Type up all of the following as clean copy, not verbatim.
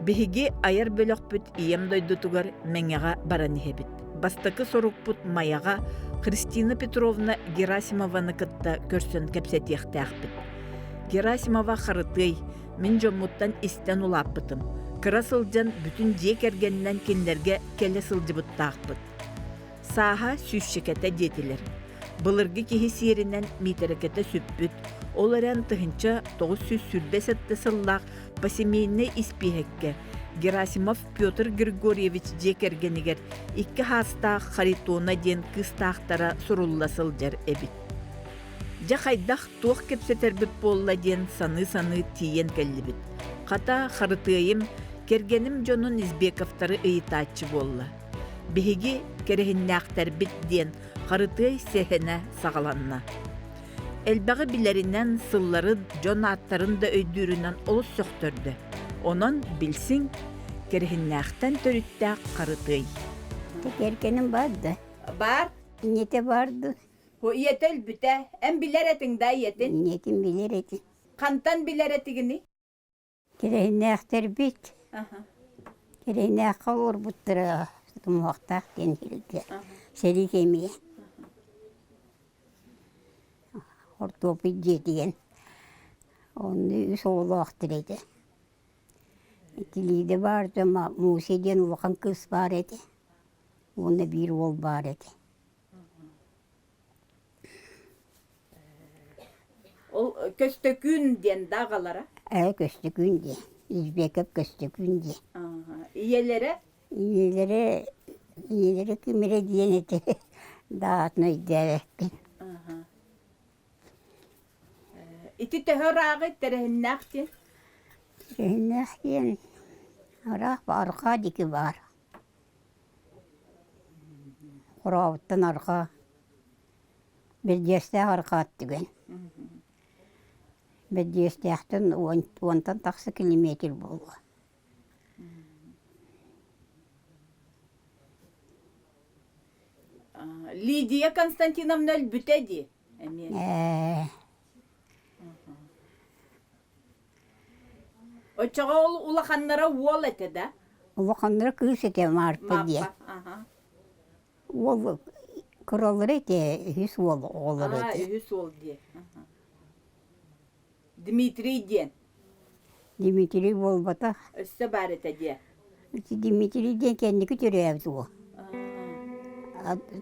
Биһиги айар бөлөхпүт ийэм дойдутугар Мэҥэҕэ баран иһэбит. Бастакы сорукпут Майаҕа Христина Петровна Герасимованы кытта көрсөн кэпсэтиэхтээхпит. Герасимова Харытыай, мин дьоммуттан истэн улааппытым. Кыра сылдьан бүтүн дьиэ кэргэнинэн кинилэргэ кэлэ сылдьыбыттаахпыт. Сааһа сүүсчэкэтэ диэтилэр. Былыргы киһи сиэринэн миитэрэкэтэ сүппүт, ол эрэн 1927 сыллаах посемейнай испииһэккэ Герасимов Петр Григорьевич дьиэ кэргэнигэр икки хаастаах Харитона диэн кыыстаахтара сурулла сылдьар эбит. Дьэ хайдах туох кэпсэтэрбит буолла диэн саныы-саныы тиийэн кэллибит. Хата, Харытыайым кэргэним дьонун Избековтары ыйытааччы буолла. Биһиги кэрэһиннээхтэрбит диэн Харытыай сэһэнэ саҕаланна. Элбэҕи билэринэн, сыллары, дьон ааттарын да өйдүүрүнэн олус сөхтөрдө. Онон билсиҥ, Кэрэһиннээхтэн төрүттээх Харытыай. Кэргэним баар да? Баар. Ийэтэ баар дуу? Ийэтэ өлбүтэ. Эн билэр этиҥ да ийэтин? Ийэтин билэр этим. Хантан билэр этигиний? Кэрэһиннээхтэрбит Кэрэһиннээххэ олорбуттара Тумуһахтаах диэн сиргэ сэрии кэмигэр хортуоппуй дьиэтигэр онно үс оҕолоохтор этэ. Ити Лида баар Муся диэн улахан кыыс баар этэ уонна биир уол баар этэ. Ол Көстөкүүн диэн да аҕалара? Ээ, Көстөкүүн диэн. Избеков Көстөкүүн диэн. Ийэлэрэ? Ийэлэрэ, ийэлэрэ ким эрэ диэн этэ. Даатын өйдөөбөппүн. Ити төһө ырааҕый Тэрэһиннээх диэн? Тэрэһиннээх диэн ыраах арҕаа диэки баар. Хорообуттан арҕаа Бэрдьиэстээх арҕаа өттүгэр. Бэрдьиэстээхтэн уонтан тахса километр буолуо. Лидия Константиновна өлбүтэ дии эмиэ. Ээ. Оччоҕо ол улаханнара уол этэ да? Улаханнара кыыс этэ Марпа диэн. Уол кыралара этэ, үһүс уол оҕолоро этэ. үһүс уол диэн. Дмитрий диэн. Дмитрий буолбатах. Өссө баар этэ диэ. Дмитрий диэн кэнники төрөөбүт уол.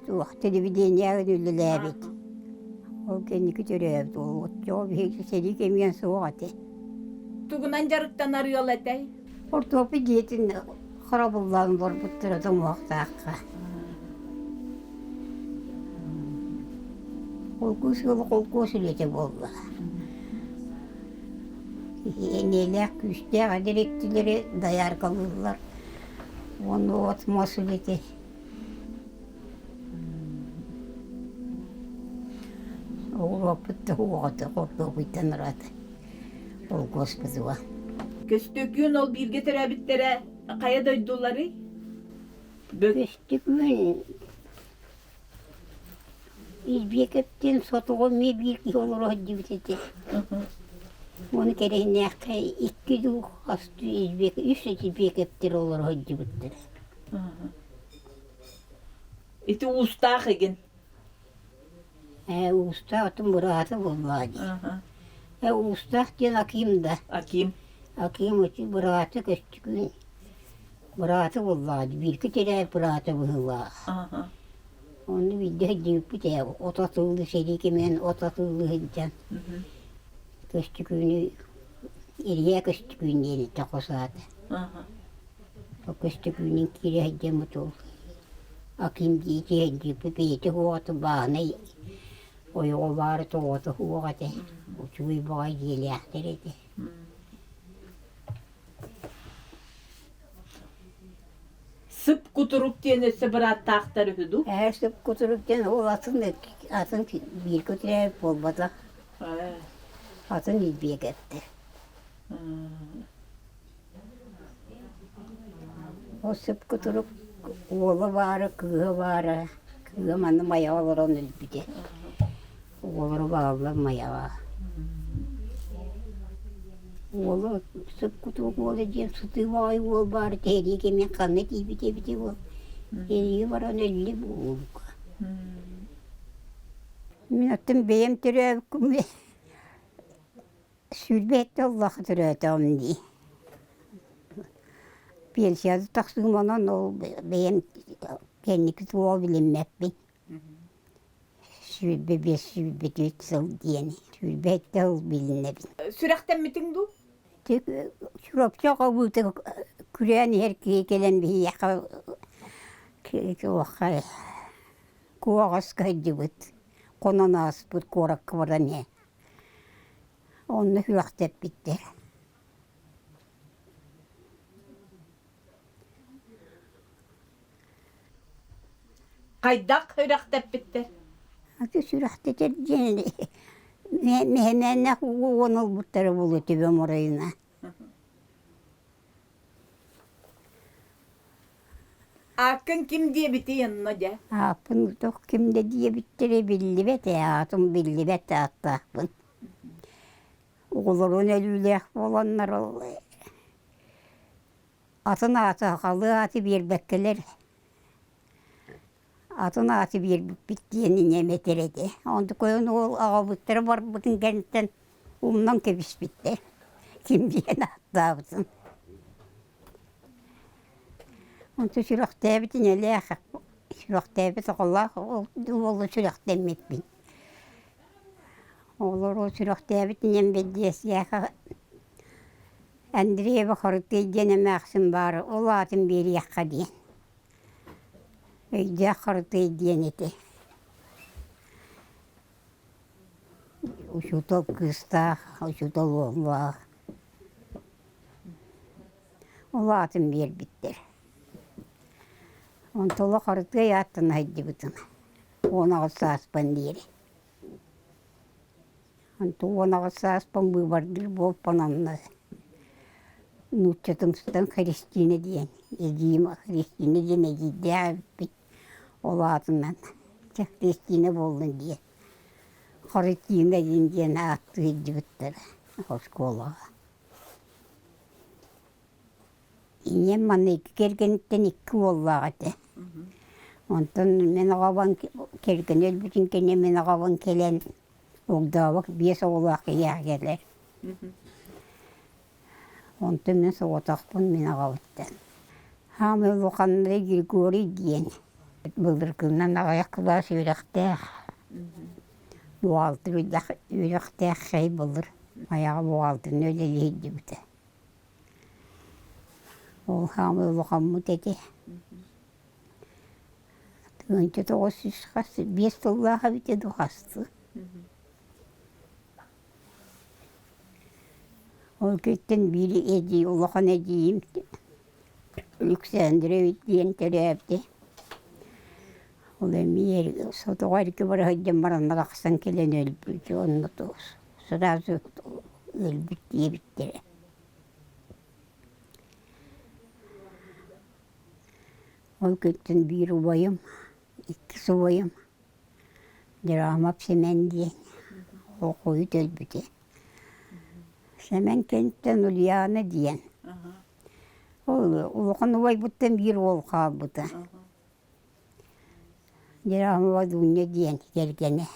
Туох телевидениеҕа үлэлээбит. Ол кэнники төрөөбүт уол. Оччоҕо биһиги сэрии кэмигэр суох этэ. Тугунан дьарыктанар ыал этэй? Хортуоппуй дьиэтин харабыллаан олорбуттара тоҥуохтаахха. Холкуос ыала холкуос үлэтэ буолла. Эниэлээх күүстээх эдэр өттүлэри дояркалыыллар уонна от муос үлэтэ. Оҕолорбут да уоҕата хортуопуйтан ыраата холкуоспутугар. Көстөкүүн ол бииргэ төрөөбүттэрэ хайа дойдуларый? Көстөкүүн Илбиэкэптэн сотоҕо эмиэ биир киһи олоро сылдьыбыт этэ. Уону кэрэһиннээххэ икки дуу хас дуу Илбиэк үс Илбиэкэптэр олоро сылдьыбыттара. Ити уустаах игин. Ээ уустаах отун быраата буоллаҕа дии. Ээ уустаах диэн Аким да. Аким. Аким ити быраата Көстөкүүн Быраата буоллаҕа дии, бииргэ төрөөбүт быраата быһыылаах. Онно биирдэ сылдьыбыппыт ээ, от атыылыы сэрии кэмигэр от атыылыы сылдьан Көстөкүүнү Илья Көстөкүүн диэн этэ хос аата. Ол Көстөкүүнүн киирэ сылдьаммыт ол Аким диэки сылдьыбыппыт бэйэтэ суоҕа бааһынай ойоҕо баара тоҕото суох этэ, учугэй баҕайы дьиэлээхтэр этэ. Сып кутурук диэн өссө бырааттаахтар үһү дуу? Ээ, сып кутурук диэн ол атын атын бииргэ төрөөбүт буолбатах. Атын илбиэгэттэр. Ол сып кутурук уола баара, кыыһа баара. Кыыһа манна Майаҕа олорон өлбүтэ. Оҕолоро бааллар Майаҕа. Уола Сып кутурук уола диэн сытыы баҕайы уол баар этэ, кэмин ханна тиийбит эбитий уол. Эриги баран өллө буолука. Мин оттон бэйэм төрөөбүккүм 27 оллоох төрөөтөҕүм дии. Пенсияда тахсыым онон ол бэйэм кэнники туоҕу билиммэппин. 25 24 сыл диэн 27 сыл билинэбин. Сүрэхтэммитиҥ дуу? Чурапчы оҕобута күрээн иһэр киһи кэлэн биһиэхэ туохха куоҕаска сылдьыбыт, хонон ааспыт куоракка баран иһэ. Онно сүрэхтэппиттэр. Хайдах үрэхтэппиттэр? Аты сүрэхтэтэр диэн мэһэмээннээх уон ылбыттара буолуо төбөм оройуна. Ааккын ким диэбитий онно дьэ? Ааппын туох ким да диэбиттэрэ биллибэт ээ, аатым биллибэт ааттаахпын. Оҕолорун өлүүлээх буоланнар ол атын ааты сахалыы ааты биэрбэккэлэр атын ааты биэрбиппит диэн ийэм этэр этэ. Онтукайын уол аҕабыттара барбытын кэнниттэн умнан кэбиспиттэр ким диэн ааттаабытын. Онто сүрэхтээбит ийэлээх, сүрэхтээбит оҕолоох уолу сүрэхтэммиппин. Оҕолору сүрэхтээбит ийэм бэдьиэсийэхэ Андреева Харытый диэн эмээхсин баара, ол аатын биэриэххэ диэн. Өйдөөх Харытый диэн ити. Учуутал кыыстаах, учуутал уоллаах. Ол аатын биэрбиттэр. Онто олох Харытый ааттан сылдьыбытым. 18 сааспын диэри. Онтон 18 сааспын быыбардыыр буолпун онно нууччатымсытан Христина диэн эдьиийим Христина диэн эдьиийдээх эбиппит ол аатынан чэ Христина буоллун диэн Харитина диэн диэн ааттыы илдьибиттэрэ оскуолаҕа. Ийэм манна икки кэргэниттэн икки уоллаах этэ. Онтон мин оҕобун кэргэнэ өлбүтүн кэннэ мин оҕобун кэлэн Огдообо биэс оҕолоох киһиэхэ кэлэр. Онтон мин соҕотохпун мин аҕабыттан. Хаамай улаханнара Григорий диэн былыргынан аҕыйах кылаас үөрэхтээх буҕаалтыр үөрэхтээх хэй былыр айаҕа буҕаалтырын үлэлии сылдьыбыта. Ол хаамай улахаммыт этэ. 1900 хас биэс сыллаах эбитэ дуу хастыы. Ол киттэн биир эдьиий улахан эдьиийим Александрович диэн төрөөбүтэ. Ол эмиэ сотоҕо эргэ бара сылдьан баран арахсан кэлэн өлбүт онно сразу өлбүт диэбиттэрэ. Ол күнтэн биир убайым, иккис убайым Драмов Сэмэн диэн хойут өлбүтэ. Сэмэн кэнниттэн Ульяна диэн. Ол улахан убайбыттан биир уол хаалбыта. Драмова Дуня диэн кэргэнэ.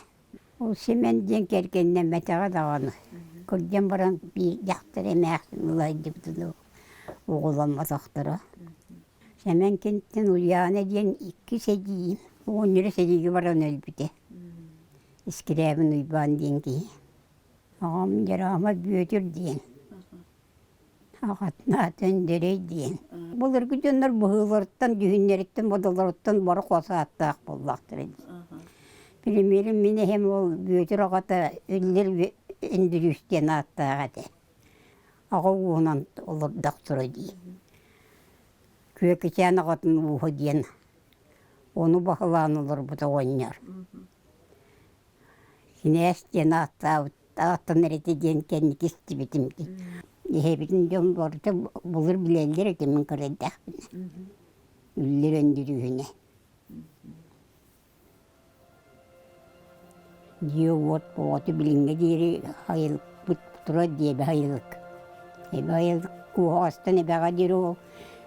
Ол Сэмэн диэн кэргэннэммэтэҕэ даҕаны. Кырдьан баран биир дьахтар эмээхсин ылайдыбытын оҕоломмотохторо. Сэмэн кэнниттэн Ульяна диэн иккис эдьиийим оҕонньоро сэриигэ баран өлбүтэ. Искирээбин Уйбаан диэн киһи. Аҕам Дьараама Бүөтүр диэн. Аҕатын аата Өндөрөй диэн. Былыргы дьоннор быһыыларыттан, дьүһүннэриттэн, бодолоруттан бары хос ааттаах буоллахтара дии. Примерим мин эһэм ол Бүөтүр аҕата Үллэр Өндөрүүс диэн ааттаах этэ. Аҕа ууһунан олордохторо дии. Күөкүчээн аҕатын ууһа диэн ону баһылаан олорбут оҕонньор. Кинээс диэн ааттаабыт ааттанар этэ диэн кэнники истибитим дии. Эһэбитин дьон барыта былыр билэллэр этэ мин кыра эрдэхпинэ. Үллэр Өндүрүүһүнэ. Дьиэ-уот оҕото билиҥҥэ диэри сайылыкпыт турар диэбэ сайылык. Эбэ куоһаҕастан эбэҕэ диэри ол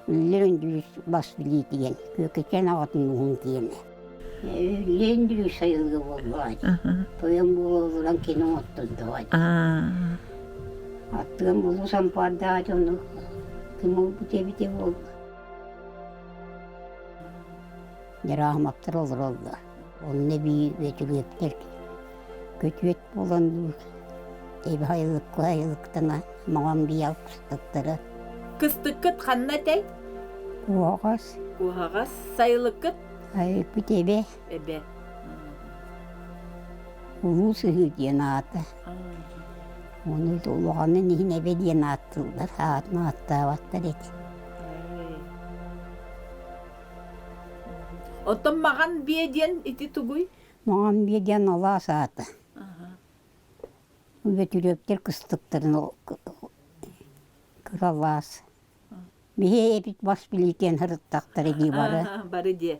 Үллэр Өндүрүс бас билиитигэн Күөкэчээн аҕатын уһун киэнэ. Лендүрүс сайылыга буоллаҕа дии. Тойон буола олорон кини оҥоттордоҕо дии. Аттыган булуус ампаардаах дьону ким ылбыт эбитэ буолла. Дьарааһымаптар олороллор. Онно эбии Бөтүрүөптэр күтүөт буолан дуу, эбэ айылыкка айылыктана маҥан бии алгыстыктара. Кыстыккыт ханна этэй? Куоҕас. Куоһаҕас. Сайылыккыт? Айылыкпыт эбэ. Эбэ. Улуу сыһыы диэн аата. Ону улаханын иһин эбэ диэн ааттыыллар, аатын ааттаабаттар этэ. Оттон маҕан биэ диэн ити тугуй? Маҕан биэ диэн алаас аата. Бөтүрүөптэр кыстыктарын кыра алаас. Биһи эбит бас билиитин сырыттахтара дии бары. Бары диэ.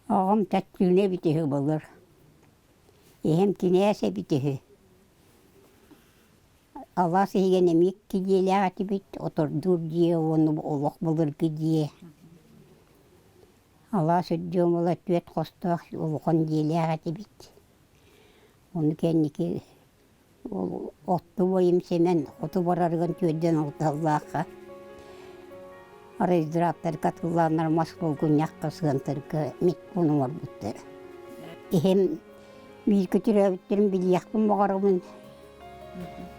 Аҕам чаччыына эбит үһү былыр. Эһэм кинээс эбит үһү. Алаас иһигэр эмиэ икки дьиэлээх этибит, отордуур дьиэ уонна олох былыргы дьиэ. Алаас үрдүөн буола түөрт хостоох улахан дьиэлээх этибит. Ону кэнники Ол отту бойум Сэмэн хоту барарыгар түөрдэн алталлаахха райздравтарга атыллааннар мас булгунньахха сыантарга микпун оҥорбуттара. Иһим бииргэ төрөөбүттэрин билиэхпин баҕарабын.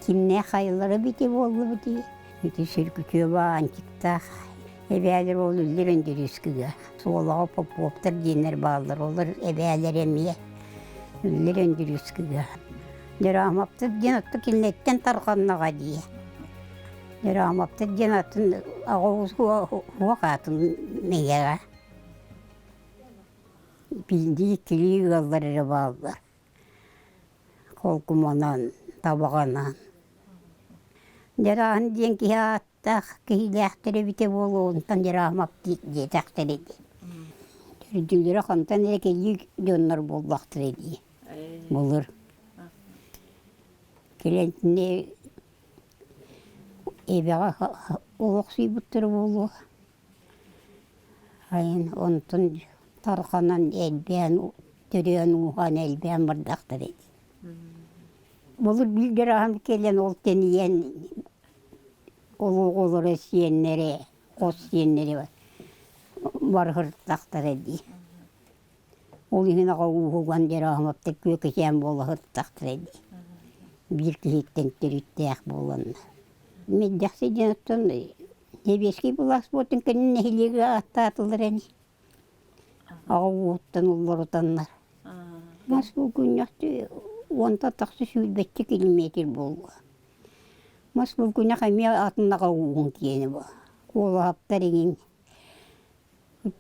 Кимнээх айыллара бити буоллубут Ити сүргүтүө баанчыктаах эбээлэр ол үллэр Өндөрүүскүгэ. Суолаҕа Поповтар диэннэр бааллар, олор эбээлэр эмиэ үллэр Өндөрүүскүгэ. Дьараамаптар диэн оттон кинилэртэн тарҕаннаҕа дии. Дьараамаптар диэн атын аҕа уох аатын мэйэҕэ. Биирдии иккилии ыаллар эрэ бааллар. Холкуманан, табаҕанан. Дьарааһын диэн киһи ааттаах киһилээхтэр эбитэ буолуо, онтон Дьараамап диэтэхтэрэ дии. Төрдүлэрэ хантан эрэ кэлии дьоннор буоллахтара дии. Былыр кэлэнтини эбэҕэ олохсуйбуттара буолуо. Айан онтон тарҕанан элбээн төрөөн-ууһаан элбээн бардахтара дии. Былыр биир дьарааһын кэлэн ол тэнийэн ол оҕолоро сиэннэрэ, хос сиэннэрэ барыһыртахтара дии. Ол иһин аҕа ууһуган Дьарааһымаптар күөкэчээн буола сырыттахтара дии. Биир киһиттэн төрүттээх буоланнар. Мэлдьэхси диэн оттон сэбиэскэй былаас буолтун кэннэ нэһилиэги ааттаатылар ини. Аҕа ууһуттан улларытаннар. Мас булгунньахты уонтан тахса сүүрбэччэ километр буолуо. Мас булгунньах эмиэ атын аҕа ууһун киэнэ буо. Куолаһаптар иҥин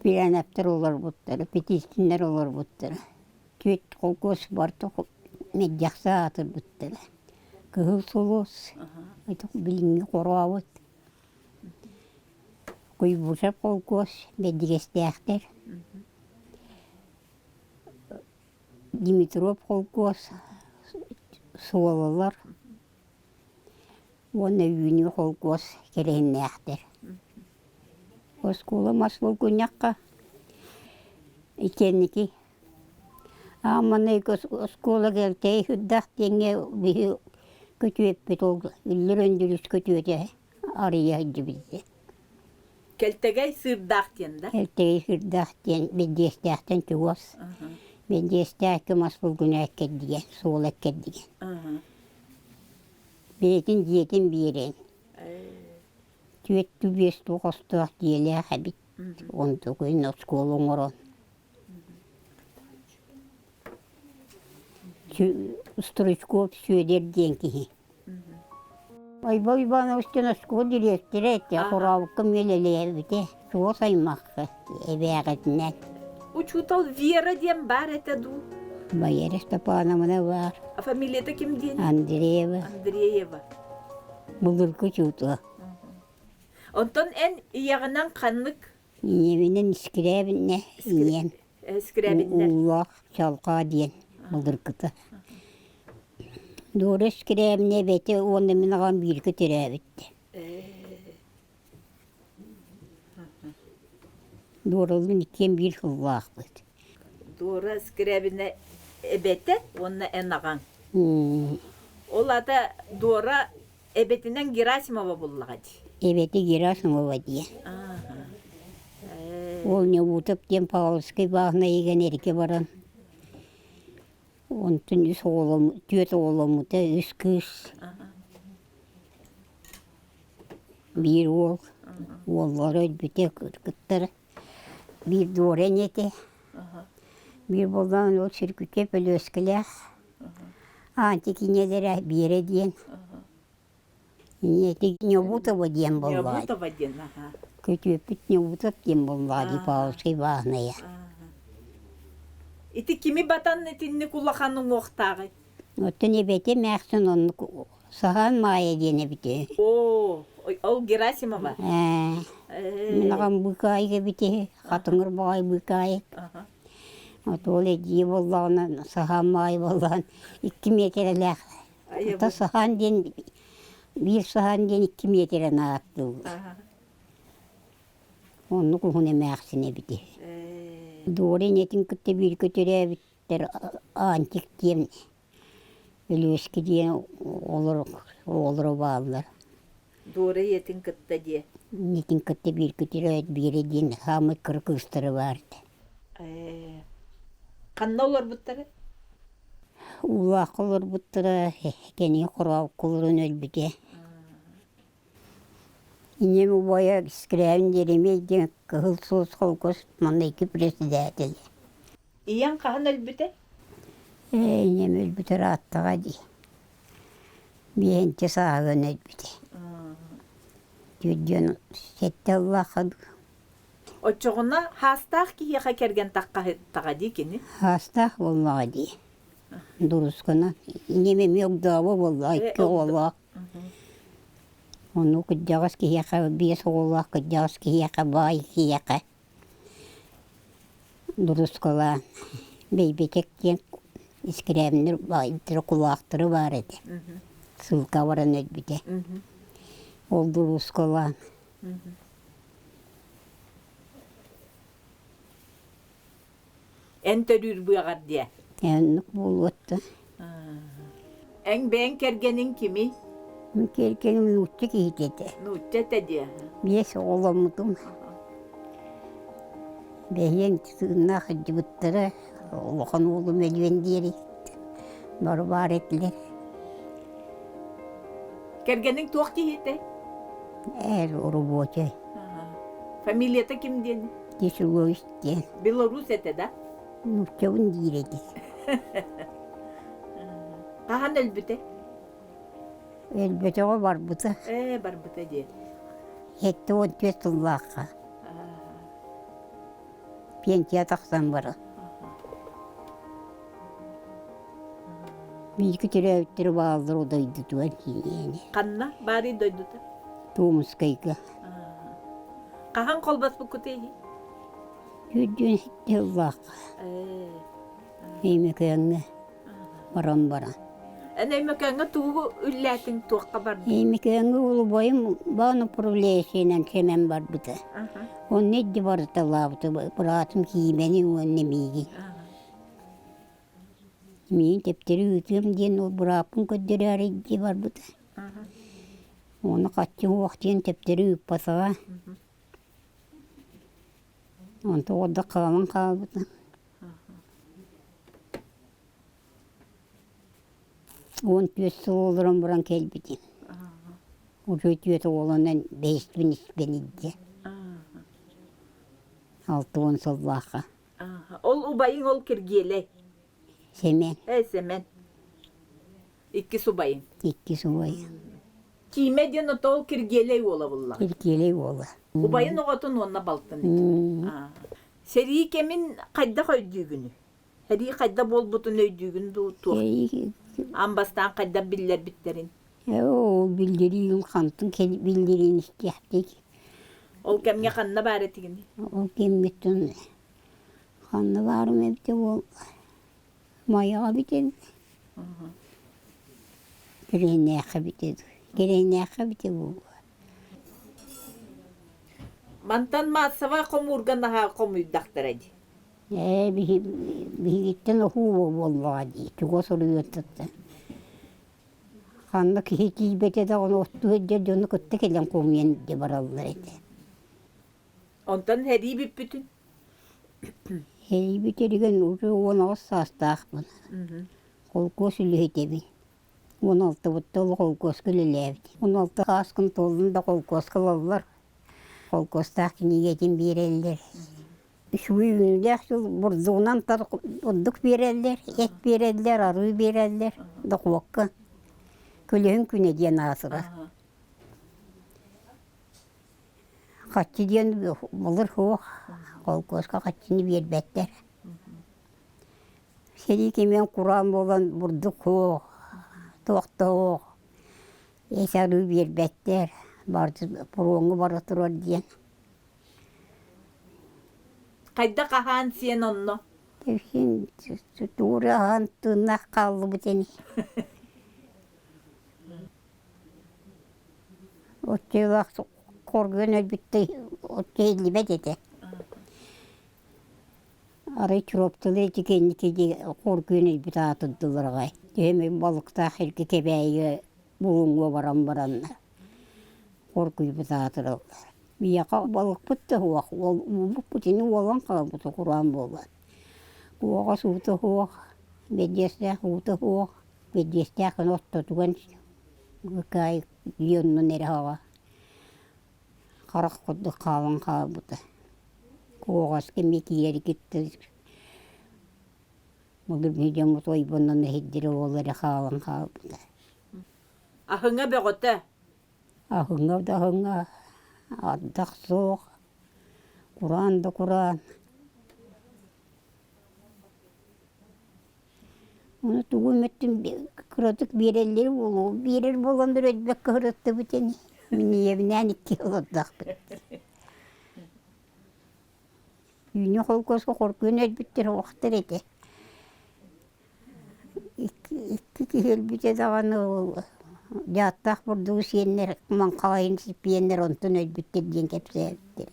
Пиранаттар олорбуттара, Петистиннэр олорбуттара. Түөрт холкуос барыта мэлдьэхси аатырбыттара. Кыһыл Сулус, билиҥҥи Хорообут, Куйбышев холкуос, Бэрдигэстээхтэр, Димитров холкуос, Суолалар уонна Үүнүү холкуос кэрэһиннээхтэр. Оскуола мас булгунньахха итиэнники аамманайга оскуола кэлтэй үрдэх диэҥҥэ биһи күтүөппүт ол Үллэр Өндүрүс күтүөтэ арыйа сылдьыбыт Кэлтэгэй сыырдаах диэн да? Кэлтэгэй сыырдаах диэн Бэдьиэстээхтэн чугас. Бэдьиэстээхкэ мас булгуна эккэрдигэ, суол эккэрдигэ. Бэйэтин дьиэтин биэрэн түөрт биэс хостоох дьиэлээх эбит онтукуйун оскуола оҥорон Стручков Сүөдэр диэн киһи Ойбо Иванович диэн оскуола дириэктэрэ этэ Хорообукка үлэлээбитэ чугас аймахха эбээҕитинэн Учуутал Вера диэн баар этэ дуу? Валерия Степановна баар. А фамилията ким диэн? Андреева. Андреева. Былыргы учуутал. Онтон эн ийэҕинэн ханнык? Ийэбинэн Искирээбиннэ ийэм. Искирээбиннэр. Уулаах Чалҕаа диэн былыргыта. Дора Скрябина эбэтэ уонна мин аҕам бииргэ төрөөбүттэр. Доралыын иккиэн биир сыллаахпыт. Дора Скрябина эбэтэ уонна эн аҕаҥ. Ол аата Дора эбэтинэн Герасимова буллаҕа дии. Эбэтэ Герасимова диэн. Ол Неутов диэн Павловскай бааһынайыгар эргэ баран Онтон үс оҕолом, түөрт оҕоломмута, үс кыыс, биир уол, уоллара өлбүтэ кыттар, биир Дора ийэтэ, биир буоллаҕына ол Сүргүтэ Өлүөскэлээх, Аанчык ийэлэрэ Биэрэ диэн Ийэтэ Неутова диэн буоллаҕа. Неутова диэн, аха. Күтүөппүт Неутов диэн буоллаҕа дии Павловскай бааһынайа. Ити кими батан итинник улахан уҥуохтааҕый? Оттон эбэтэ эмээхсин оннук Саһаан Маайа диэн эбитэ. Оо, ол Герасимова? Ээ, мин аҕам быыкаайык эбитэ, хатыҥыр баҕайы быыкаайык. Вот ол эдьиийэ буоллаҕына Саһаан Маайа буоллаҕына 2 миэтэрэлээх Ата саһаан диэн биир саһаан диэн 2 миэтэрэ ааттыыллар. Оннук уһун эмээхсин эбит. Дора ийэтин кытта бииргэ төрөөбүттэр Аантик диэн Өлүөскэ диэн оҕолоро оҕолоро бааллар. Дора ийэтин кытта диэ. Ийэтин кытта бииргэ төрөөбүт Биэрэ диэн саамай кыра кыыстара баар этэ. Ханна олорбуттара? Уулаахха олорбуттара, кэнии хорообукка олорон өлбүтэ. Ийэм убайа Скрябин Еремей диэн Кыһыл Суос холкуос маҥнайгы председателэ. Ийэҥ хаһан өлбүтэй? Ээ, ийэм өлбүтэ ырааттаҕа дии. Биэһинчэ сааһыгар өлбүтэ. Түөрдүөн сэттэ сыллаахха Оччоҕуна хаастаах киһиэхэ кэргэн таххаһыттаҕа дии кини? Хаастаах буоллаҕа дии. Дурускана. Ийэм эмиэ огдообо буоллаҕа, икки оҕолоох. Ону кырдьаҕас киһиэхэ, биэс оҕолоох кырдьаҕас киһиэхэ, баай киһиэхэ дурускалаан Бэйбэчэк диэн искирээбиннэр баайдара кулаахтара баар этэ. Сыылка баран өлбүтэ. Ол дуруускалаан Эн төрүүр быаҕар диэ. Оннук буолуотта. Эн бэйэҥ кэргэниҥ кимий? Мин кэргэним нуучча киһитэ этэ. Нуучча этэ диэ. Биэс оҕоломмутум. Бэһиэн тыыннаах сылдьыбыттара. Улахан уолум өлүөн диэри бары баар этилэр. Кэргэниҥ туох киһитэй? Эр рабочай. Фамилията ким диэн? Киселович диэн. Белорус этэ да? Нууччабын диир этэ. Хаһан өлбүтэ? Өлбөтөҕө барбыта. Ээ, барбыта диэн. 74 сыллаахха. Пенсия тахсан баран. Бииргэ төрөөбүттэрэ бааллар дойдутугар кииниэни. Ханна баарый дойдута? Томскайга. Хаһан холбоспуккутуй? Үрдүн сыллаахха. Өймөкөөҥҥө баран баран. Эн Өймөкөөҥҥө тугу үллээтиҥ, туохха бардыҥ? Өймөкөөҥҥө улубайым баан управляющайынан Сэмэн барбыта. Онно илдьэ барыталаабыта быраатым Киимэни уонна миигин. Миигин тэптэри ыытыам диэн ол бырааппын көрдөрөөрү илдьэ барбыта. Уонна хаччы уох диэн тэптэри ыыппатаҕа. Онто уорда хаалан хаалбыта. 14 сыл олорон баран кэлбитим. Уже түөрт оҕолонон бэһиспин испин илдьэ. 60 сыллаахха. Ол убайыҥ ол Киргиэлэй? Сэмэн. Ээ, Сэмэн. Иккис убайыҥ? Иккис убайым. Киимэ диэн ото ол Киргиэлэй уола буллаҕа? Киргиэлэй уола. Убайын оҕотун уонна балтын. Сэрии кэмин хайдах өйдүүгүнүй? Сэрии хайдах буолбутун өйдүүгүн дуу, туох? Аан бастаан хайдах биллэрбиттэрин? Ол биллэриин хантан биллэриин истиэхтик. Ол кэмҥэ ханна баар этигиний? Ол кэмҥиттэн ханна баарым эбитэ буолла. Майаҕа эбит эбит. Кэрэйнээххэ эбитэ дуу, кэрэйнээххэ эбитэ буолуо. Мантан маассабай хомуурга наһаа хомуйдахтара дии. Ээ, биһигиттэн оһуу буоллаҕа дии, чугас суруйуоттаттан. Ханна киһи тиийбэтэ даҕаны оттуу сылдьар дьону кытта кэлэн хомуйан илдьэ бараллар этэ. Онтон сэрии бүппүтүн? Сэрии бүтэригэр уже 18 саастаахпын. Холкуос үлэһитэбин. 16-быттан ыла холкуоска үлэлээбит. 16 сааскын туоллун да холкуоска ылаллар. Холкуостаах кинигэтин биэрэллэр. Үчүгэй үүнүүлээх дьыл бурдугунан бурдук биэрэллэр, эт биэрэллэр, арыы биэрэллэр дохуокка. Көлөһүн күнэ диэн аатырар. Хаччы диэн былыр суох, холкуоска хаччыны биэрбэттэр. Сэрии кэмигэр кураан буолан бурдук суох, туох да суох, эт арыы биэрбэттэр, барыта пуруоҥҥа бара турар диэн. Хайдах аһаан сиэн онно? Син туура аһаан тыыннаах хааллыбыт ини. Оччолоох хоргуйан өлбүттэр оччо иһиллибэт этэ. Арай Чурапчылар ити кэнники хоргуйан өлбүт аатырдылар аҕай. Төһө балыктаах эргэ Кэбээйигэ Булуҥҥа баран бараннар хоргуйбут аатыраллар. Биһиэхэ балыкпыт да суох, уубут ини уолан хаалбыта кураан буолан. Куоҕас уута суох, бэдьиэстээх уута суох, бэдьиэстээх гына ортотугар быкаайык дьиэ оннун эрэ аҕа харах курдук хаалан хаалбыта. Куоҕаска эмиэ киирэри кытта былыр дьоммут ойбоннон иһирдэрэ уол эрэ хаалан хаалбыта. Аһыҥа бөҕөтө. Аһыҥа да аһыҥа, ардах суох, кураан да кураан. Ону тугу эмэттин кыратык биэрэллэр буолуо, биэрэр буоланнар өлбөккө сырыттыбыт ини. Мин ийэбинээн икки олордохпут. Үүнү холкуоска хоргуйан өлбүттэр уохтар этэ. Икки киһи өлбүтэ даҕаны ол дьааттаах бурдугу сиэннэр, маҥхалайын сиппиэннэр онтон өлбүттэр диэн кэпсээбиттэрэ.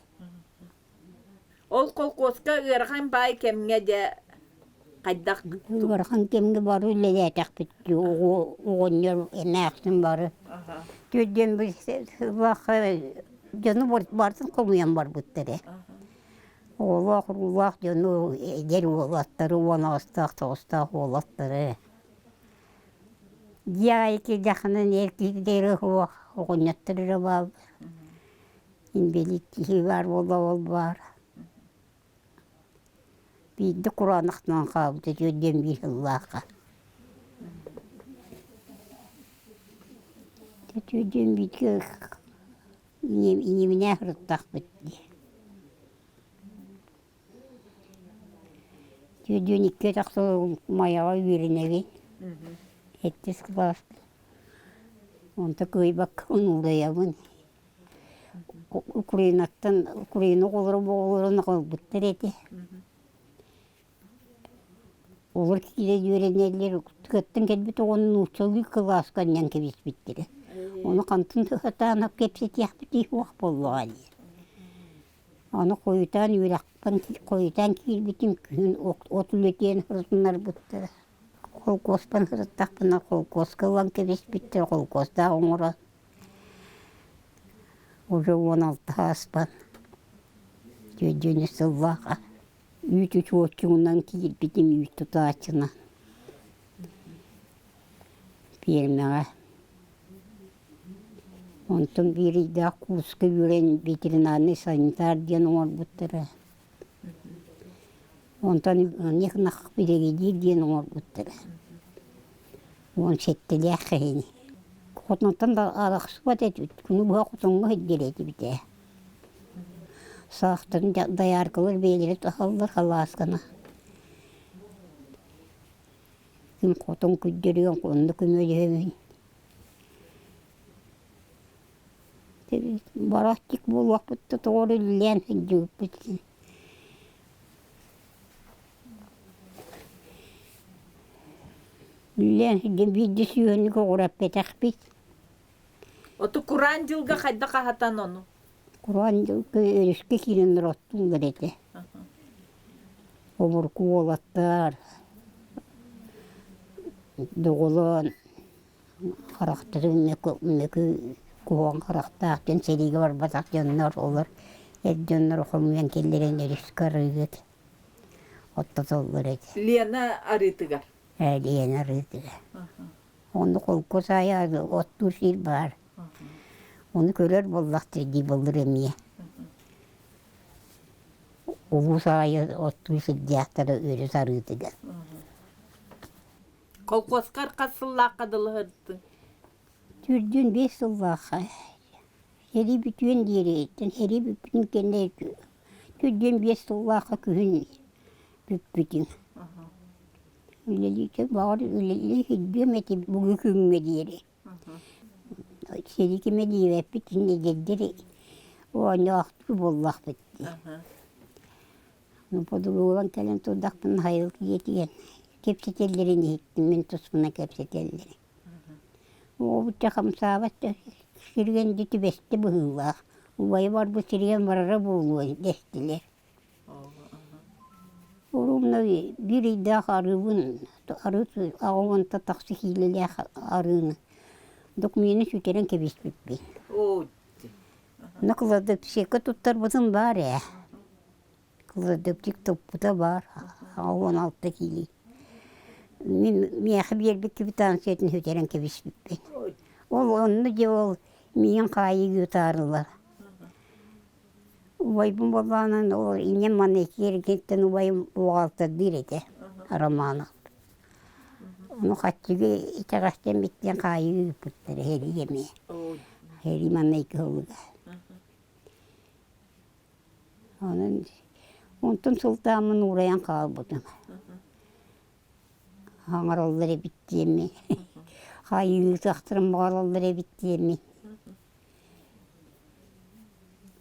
Ол холкуоска ыарахан баай кэмҥэ дьэ хайдах Ыарахан кэмҥэ бары үлэлээтэхпит дии оҕонньор эмээхсин бары. Төрдүөн дьону барытын хомуйан барбыттар ээ. Оҕолоох уруулаах дьону эдэр уолаттары 18-таах тоҕустаах уолаттары. Дьиэ аайы киирдэххинэ эр киһи суох оҕонньоттор эрэ бааллар. Инбэлиит киһи баар буолла ол баар. Биирдэ кураанахтанан хаалбыта үтүөрдүөн биир сыллаахха. Үтүөрдүөн бииргэ ийэбинээх ырыттахпыт дии. Үтүөрдүөн икки тахса Майаҕа үөрэнэбин. Сэттис кылааска. Онто кыайбакка уурайабын. Украинаттан Украина оҕолоро оҕолорун аҕалбыттар этэ. Олор киирэн үөрэнэллэр, тыаттан кэлбит оҕону нууччалыы кылааска анньан кэбиспиттэрэ. Ону хантан сатаан кэпсэтиэхпитий суох буоллаҕа дии. Аны хойутаан үөрэхпин хойутаан киирбитим күһүн от үлэтигэр сырытыннарбыттара. Холкуоспан сырыттахпына холкуоска ылан кэбиспиттэр, холкуостаах оҥоро Уже 16 ааспан түөрдүөнү сыллааха үүт учуотчугунан киирбитим үүт тутааччынан пиэрмэҕэ. Онтон биир ыйдаах курска үөрэн ветеринарный санитар диэн оҥорбуттара. Онтон Нихнах биригэдьиир диэн оҥорбуттара. 17-лээх киһини. Хотонтон да арахсыбат этибит, күнү быһа хотоҥҥо сылдьар этибит ээ. Саахтарын дояркалар бэйэлэрэ таһаллар халаасканы. Ким хотон күрдьөрүөн онно көмөлөһөбүн. Барахтик буолуохпут да тоҕо эрэ үлэлээн сылдьыбыппыт Үлэлээн сылдьан биирдэ сүөһүнү көҕүрэппэтэхпит. Оту кураан дьылга хайдах аһатан ону? Кураан дьылга өрүскэ киирэн ороттууллар этэ. Обургу уолаттар доҕолоон харахтарын мөкү мөкү куһаҕан харахтаах дьон сэриигэ барбатах дьоннор олор эр дьоннору хомуйан киллэрэн өрүскэ арыыгыт оттотоллор этэ. Лена арыытыгар. Ээ Лена арыытыгар. Онно холкуос аайы оттуур сир баар. Ону көрөр буоллахтар дии былыр эмиэ. Улуус аайы оттуу сылдьаахтара өрүс арыытыгар. Колхуоскар хас сыллаахха дылыһырдыҥ? Төрдүөн биэс сыллаахха. Сэрии бүтүөн диэри, сэрии бүппүтүн кэннэ төрдүөн биэс сыллаахха күһүн бүппүтүм. Үлэлииргэ баҕар үлэлии сылдьыам этэ бүгүн күҥҥэ диэри. Сэрии кэмэ диэбэппит инньэ эдэрдэр оонньоохтуу буоллахпыт дии. Подолуолан кэлэн турдахпына хайыл дьиэтигэр кэпсэтэллэрин иһиттим, мин туспунан кэпсэтэллэрин. Оҕобут хамсаабат да сиригэн дьэ түбэстэ быһыылаах, убайа барбыт сиригэн барара буолуо дэстилэр. Уруумна биир ыйдаах арыыбын, арыы аҕа уонта тахса киилэлээх арыыны докумены сүтэрэн кэбиспиппин. Онно кладовщикка туттарбытым баар ээ. Кладовщик туппута баар, 86 киилэ. Мин миэхэ биэрбит квитанциятын сүтэрэн кэбиспиппин. Ол онно дьэ ол миигин хаайыы ыытаарылар. Убайбын буоллаҕына ол инньэ манна икки убайым буҕаалтырдыыр этэ Романов. Ону хаччыгы итэҕэстэммиттэн хаайыы ыыппыттара сэрии эмиэ. Сэрии манна икки сылга. Онон онтон сылтааммын уурайан хаалбытым. Хаҥараллар эбит диэммин, хаайыы ыытыахтарын баҕараллар эбит диэммин.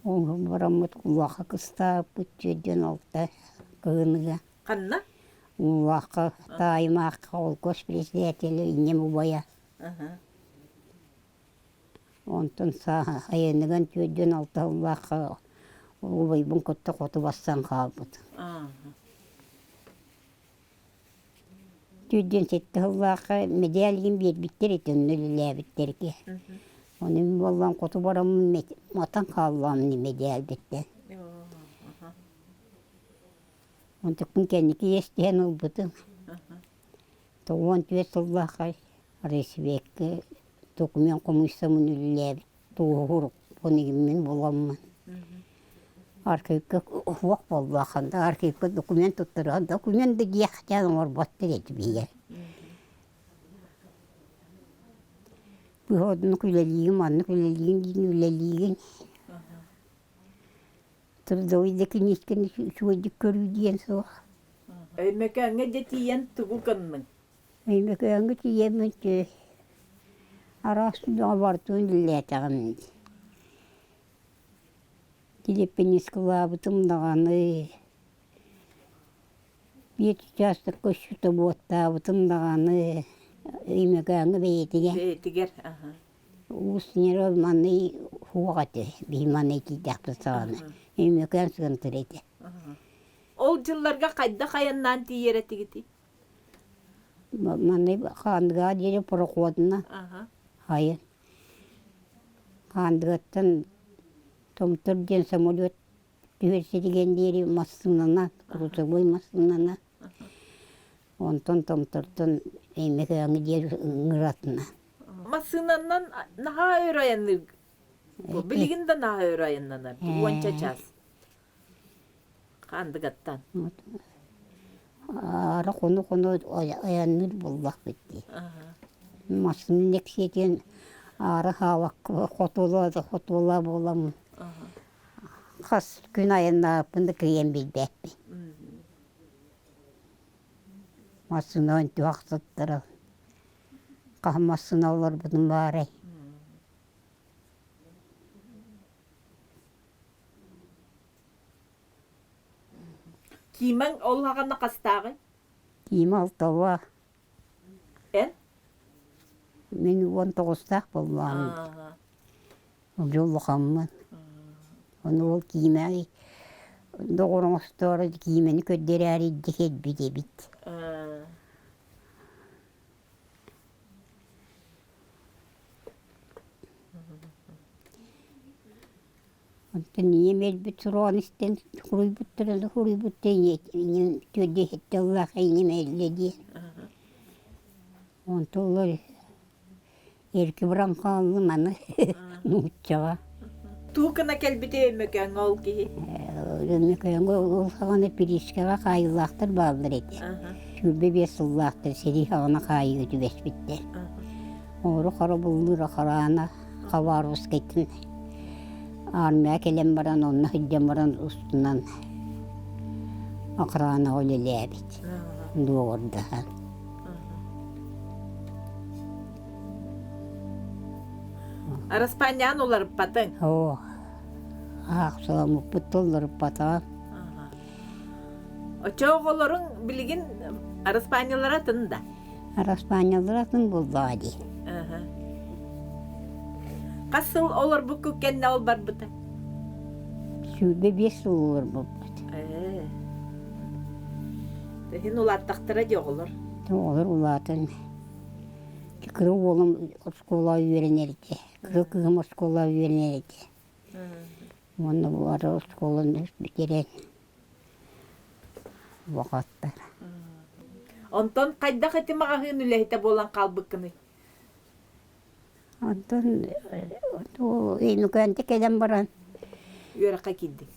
Ол бараммыт кулаахха кыстаабыппыт 46 кыһыныга. Ханна? Улаахха таайымаахха холкуос председателэ инньэм убайа. Онтон сааһа айаныган 46 сыллаахха убайбын кытта хоту барсан хаалбыт. 47 сыллаахха мэдээлгин биэрбиттэр ити онно үлэлээбиттэргэ. Ону мин буоллан хоту бараммын матан хааллаҕым мэдээлбиттэн. Онтукпун кэнники иэстэһэн ылбытым. 94 сыллаахха Ресвеккэ документ хомуйсаммын үлэлээбит туоһу мин буламмын. Архивка суох буоллахан да архивка документ туттарыан документ да диэхтээн оҥорботтор этим ийэ. Быһа оннук үлэлиигин, маннык үлэлиигин диин үлэлиигин. Трудовой да киниискэни үчүгэйдик көрүү диэн суох. Өймөкөөҥҥө дьэ тиийэн тугу гынныҥ? Өймөкөөҥҥө тиийэммин араас үлэҕэ барытын үлэлээтэҕим дии. Телепинискалаабытым даҕаны, биир учаастакка счетоводтаабытым даҕаны Өймөкөөҥҥө бэйэтигэр. Бэйэтигэр, аха. Уус Ньара манна суох этэ, биһи манна киирдэхпит саҕана. Өймөкөөн сыантыр этэ. Ол дьылларга хайдах айаннаан тиийэр этигитий? Манна Хаандыгаҕа диэри пароходунан айан. Хаандыгаттан Томтор диэн самолет түһэр сиригэр диэри массыынанан, грузовой массыынанан. Онтон Томтортон Өймөкөөҥҥө диэри ыҥыратына. Массыынанан наһаа өр айанныыр. Билигин да наһаа өр айаннанар. Уонча час. Хаандыгаттан. Аара хоно-хоно айанныыр буоллахпыт дии. Массыына нэксиэтин аара хаалакка хотуолаа да хотуолаа буоламмын хас күн айаннаабыппын да кыайан билбэппин. Массыына түһэх сыттара хаһан массыына олорбутум баарай. Киимэҥ ол аҕана хастааҕый? Киимэ алталаах. Эн? Мин 19-таах буоллаҕым. Уже улахаммын. Ону ол киимэ доҕор оҥостоору киимэни көрдөрөөрү илдьэ кэлбит эбит. Онтон ийэм өлбүт суругун истэн суруйбуттара да суруйбуттара ийэм түөрт тыллаах ийэм өллө диэн. Онтон олор эрки баран хааллым аны нууччаҕа. Туу гына кэлбитэ Өймөкөөҥҥө ол киһи? Өймөкөөҥҥө ол саҕана Пирискэҕэ хаайыылаахтар бааллар этэ. 25 сыллаахтар сэрии саҕана хаайыыга түбэспиттэр. Оҕоро хоробуллуура хараана Хабаровскайтан армия кэлэн баран онно сылдьан баран устунан охранаҕа үлэлээбит дуоҕурдаһан. Араспаанньаҕын уларыппатыҥ? Оо, аахсыламмыппыт да уларыппатаҕым. Оччо оҕолоруҥ билигин араспаанньалара атын да? Араспаанньалара атын буоллаҕа дии. Хас сыл олорбуккут кэннэ ол барбыта? 25 сыл олорбуппут. Ээ. Иһин улааттахтара дии оҕолор. Оҕолор улаатан кыра уолум оскуолаҕа үөрэнэр этэ. Кыра кыыһым оскуолаҕа үөрэнэр этэ. Уонна бу ары оскуоланы бүтэрэн Бохоттор. Онтон хайдах ити маҕаһыын үлэһитэ буолан хаалбыккыный? Онтон Өймөкөөнтө кэлэн баран Үөрэххэ киирдиҥ.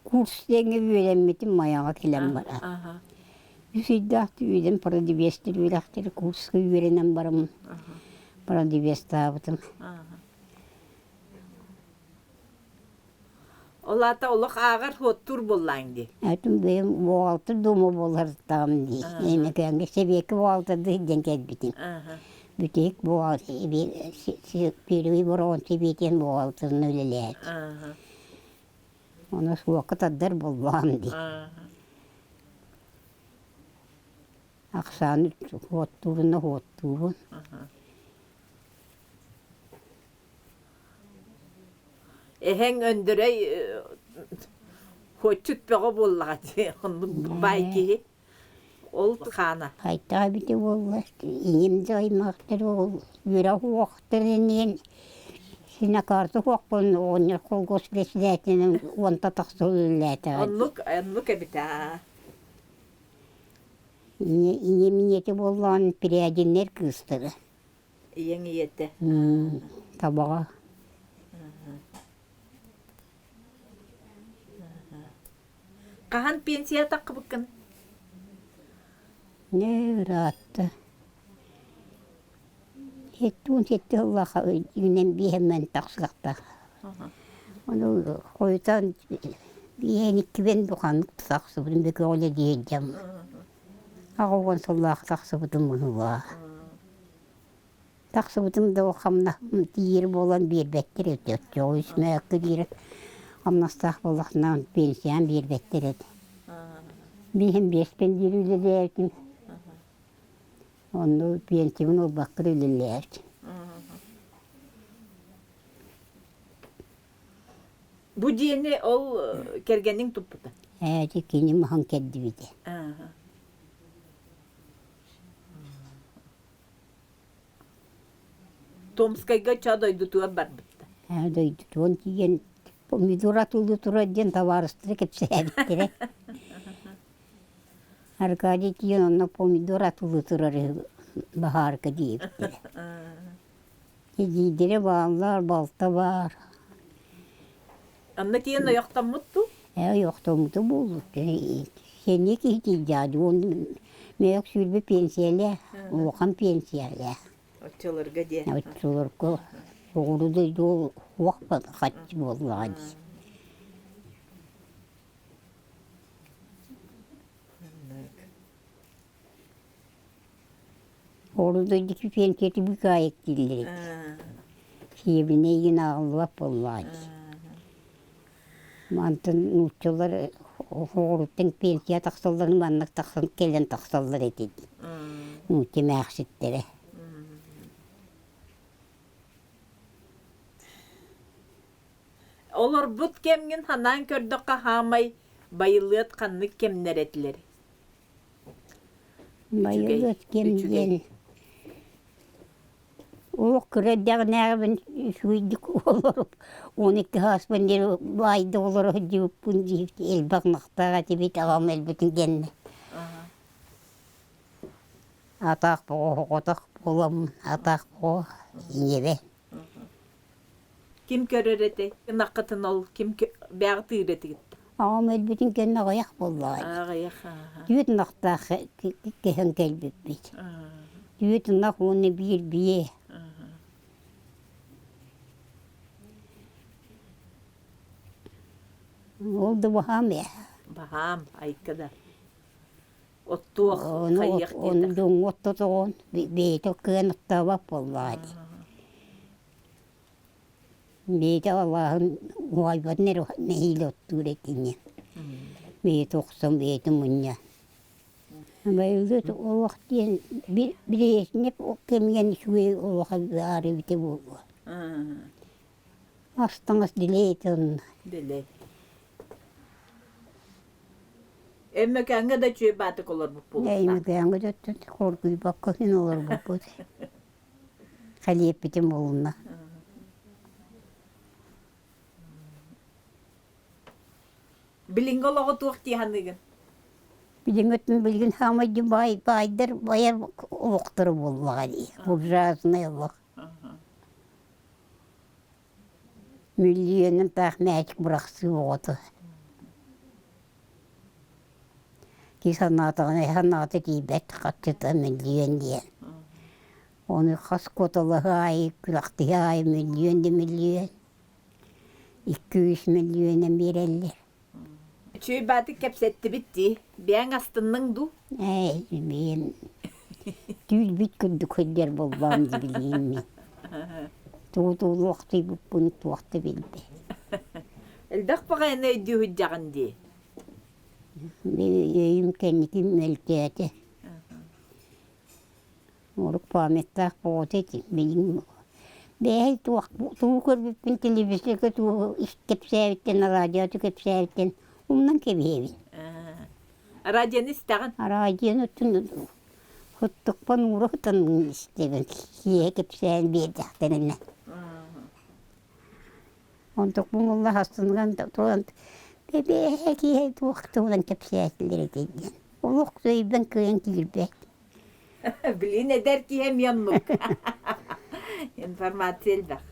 Курс диэҥҥэ үөрэммитим Майаҕа кэлэн баран. Үс ыйдаах түүнүн продебестир үөрэхтэри курска үөрэнэн баран продебестаабытым. Ол аата олох ааҕар суоттуур буоллааҥ дии. Этим бэйэм буҕалтыр дуома буолардаҕым дии. Эймэкээҥҥэ сэбиэккэ буҕалтырдыы диэн кэлбитим. Бүтэһик буҕал первый бороҕон сэбиэтин буҕалтырына үлэлээт. Ону суокка тардар буоллаҕым дии. Ахсааны суоттуурунна суоттуубун. Эһэҥ Өндөрөй хуоччут бөҕө буоллаҕа дии, оннук баай киһи. Ол хаана. Хайдах эбитэ буолла, ийэм да аймахтар ол үөрэх уохтар инниэн синакарты хуохпун оҕонньор колхоз председателинэн уонта тахса үлэлээтэҕэ. Оннук, оннук эбит аа. Ийэм ийэтэ буоллаҕын Прядиннэр кыыстара. Ийэҥ ийэтэ. Табаҕа. Хаһан пенсия таххыбыккын? Не ыраатта. 77 сыллаах үүнэн биэһэммэн тахсыахтаах. Ону хойутаан биэһэн иккибэн духаннык тахсыбытым бөкөҕүлэ диэдьэм. 80 сыллаах тахсыбытым быһыылаах. Тахсыбытым да хамнаһым тиийэр буолан биэрбэттэр этэ. Оччоҕо үс мөһөөккө диэри хамнастаах буоллаххына пенсияны биэрбэттэр этэ. Биэһин биэспин диэри үлэлээбитим. Онно пенсиябын ылбакка да үлэлээбитим. Бу дьиэни ол кэргэниҥ туппута? Ээ, ити кини маһын кэрдибитэ. Томскайга ча дойдутугар барбытта. Ээ, дойдутугар тиийэн помидор атыылыы турар диэн табаарыстара кэпсээбиттэрэ. Аркадий тиийэн онно помидор атыылыы турар үһү баһаарка диэбиттэрэ. Эдьиийдэрэ бааллар, балта баар. Онно тиийэн ойохтоммут дуу? Ээ, ойохтоммута буолбут. Сэниэ киһи тиийдээҕэ уон мөөх 20 пенсиялээх, улахан пенсиялээх. Оччолорго диэ. Оччолорго соҕуруу дойду суох хаччы буоллаҕа дии. Ол дойду пенсияты быкаайык дииллэр эбит. Сиэбинэ игин ааҕыллыбат буоллаҕа дии. Мантан нууччалар Оҕуруттан пенсия тахсалларын маннык тахсан кэлэн тахсаллар этэ дии. Нуучча эмээхситтэрэ. Олорбут кэмҥин санаан көрдөххө хаамай байылыат ханнык кэмнэр этилэр? Байылыат кэм диэн олох кыра эрдэҕинээҕибин үчүгэйдик олоруп 12 сааспын диэри баайда олоро сылдьыбыппын дии элбэх ынахтаах этибит аҕам өлбүтүн кэннэ атаах боҕо оҕотох буоламмын атаах боҕо ийэбэ Ким көрөр этэй? Ынаххытын ол ким бэҕтыыр этигит? Аҕам өлбүтүн кэннэ аҕыйах буоллаҕа дии. Аҕыйах Түөрт ынахтаах кэһэн кэлбиппит. Түөрт ынах уонна биир биэ. Ол да баһаам ээ. Баһаам, айка да. Оттуох, Ону хайыах ону диэтэх. дьоҥҥо оттотоҕун бэйэтэ кыайан оттообот буоллаҕа дии. Бэйэтэ алааһын уһаайбатын эрэ нэһиилэ оттуур этиҥэ. Бэйэтэ охсон, бэйэтэ мунньан. Байылыат олох диэн билиэсинэп кэмигэр үчүгэй олох баар эбитэ буолуо. Ас-таҥас дэлэй этэ онно. Дэлэй. Өймөкөөҥҥө да үчүгэй баатык олорбут буолуохтаах. Өймөкөөҥҥө да оттон хоргуйбакка син олорбуппут. Кэлиэппитин булунна. Билиҥҥи олоҕу туох дии саныыгын? Билиҥҥи өттүн билигин саамай баай баайдар байар олохторо буоллаҕа дии. Буржуазнай олох. Миллионун таах мээчик бырахсыы оҕото. Киһи санаатаҕына санаата тиийбэт харчыта миллион диэн. Ону хас куоталаһыы аайы күрэхтэһии аайы миллион да миллион, 200 миллионан биэрэллэр. Үчүгэй баатык кэпсэттибит дии. Бэйэҥ астынныҥ дуу? Ээ, бэйэм түүл-бит курдук сылдьар буоллаҕым дии билигин мин. Тугу тугу туох да билбэт. Элбэх баҕайыны өйдүү сылдьаҕын дии. Өйүм кэнники мөлтөөтө. Урут памяттаах оҕото этим. Билигин бэйэ туох тугу көрбүппүн телевизорга тугу кэпсээбиттэн, радиота кэпсээбиттэн умнан кэбиһэбин. Радионы истэҕин? Радионы оттон Хоттукпун уура сытан истэбин, киэһэ кэпсээн биэрдэхтэринэ. Онтукпун буолла астыныган туран бэбээһэ киэһэ туох туһунан кэпсээтилэр этэй диэн. Олох өйбөн кыайан киирбэт. Билин эдэр киһи эмиэ оннук. Информация элбэх.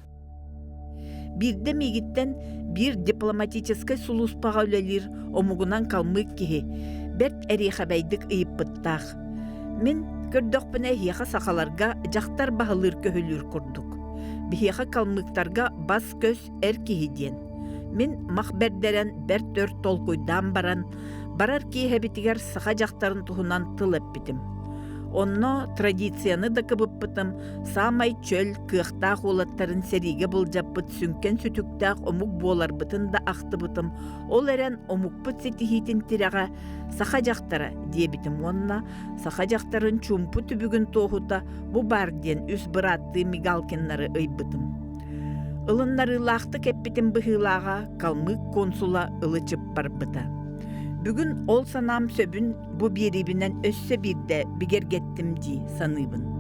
Биирдэ миигиттэн биир дипломатическай сулууспаҕа үлэлиир омугунан калмык киһи бэрт эриэхэбэйдик ыйыппыттаах. Мин көрдөхпүнэ эһиэхэ сахаларга дьахтар баһылыыр көһүлүүр курдук. Биһиэхэ калмыктарга бас-көс эр киһи диэн. Мин мах бэрдэрэн бэрт өр толкуйдаан баран, барар киэһэбитигэр саха дьахтарын туһунан тыл эппитим. Онно традицияны да кыбыппытым, саамай чөл, кыахтаах уолаттарын сэриигэ былдьаппыт сүҥкэн сүтүктээх омук буоларбытын да ахтыбытым, ол эрэн омукпут ситиһиитин тирэҕэ саха дьахтара диэбитим уонна саха дьахтарын чуумпу түбүгүн туоһута бу баар диэн үс бырааттыы Мигалкиннары ыйбытым. Ылыннарыылаахтык эппитим быһыылааҕа калмык консула ылы-чып барбыта. Бүгүн ол санаам сөбүн бу биэриибинэн өссө биирдэ бигэргэттим дии саныыбын.